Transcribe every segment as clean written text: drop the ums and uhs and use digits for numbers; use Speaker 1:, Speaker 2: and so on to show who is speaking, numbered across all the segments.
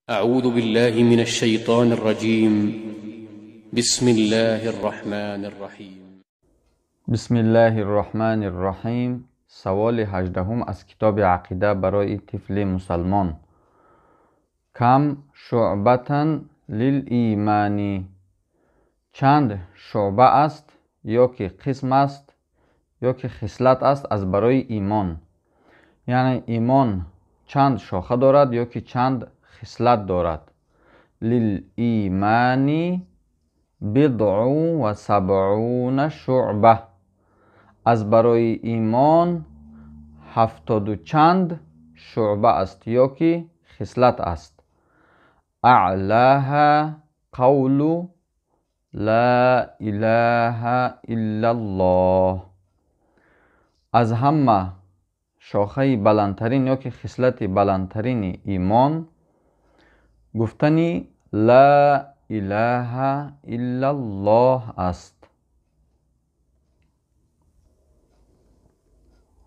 Speaker 1: أعوذ بالله من الشيطان الرجيم. بسم الله الرحمن الرحيم.
Speaker 2: بسم الله الرحمن الرحیم. سوال 18 از کتاب عقیده برای طفل مسلمان. کم شعبة للایمان؟ چند شعبه است یا که قسم است یا که خصلت است از برای ایمان؟ یعنی ایمان چند شاخه دارد یا که چند خصلت دارد؟ للایمان بضع و سبعون شعبه. از برای ایمان 70 و چند شعبه است یا که خصلت است. اعلاها قول لا اله الا الله. از همه شاخه بلندترین یا که خصلت بلندترین ایمان گفتنی لا اله الا الله است.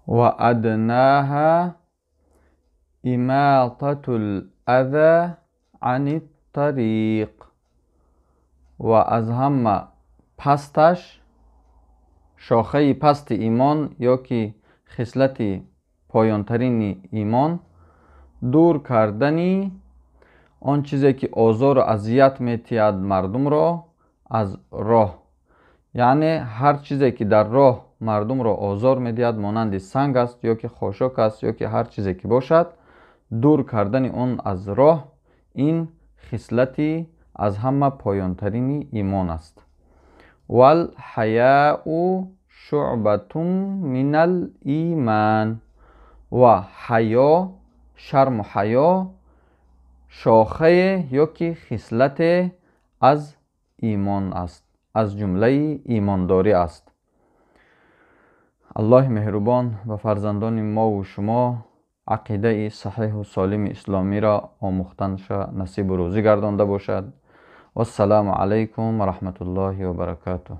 Speaker 2: و ادناها اماطة الاذى عن الطریق. و از همه پستش، شاخه پست ایمان یا که خصلت پایانترین ایمان، دور کردنی آن چیزی که آزار و اذیت میتید مردم را از راه. یعنی هر چیزی که در راه مردم را آزار میدهد، مانند سنگ است یا که خاشاک است یا که هر چیزی که باشد، دور کردن آن از راه، این خصلتی از همه پایانترین ایمان است. والحیاء شعبة من الایمان. و حیا، شرم و حیا، شاخه یا که خصلت از ایمان است، از جمله ایمانداری است. الله مهربان و فرزندان ما و شما عقیده صحیح و سالم اسلامی را آموختنش نصیب و روزی گردانده باشد. و السلام علیکم و رحمت الله و برکاته.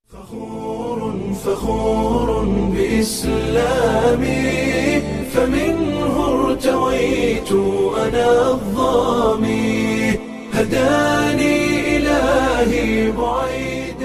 Speaker 3: فخور فخور بإسلامي، فمنه ارتويت أنا الظامي، هداني إلهي بعيد.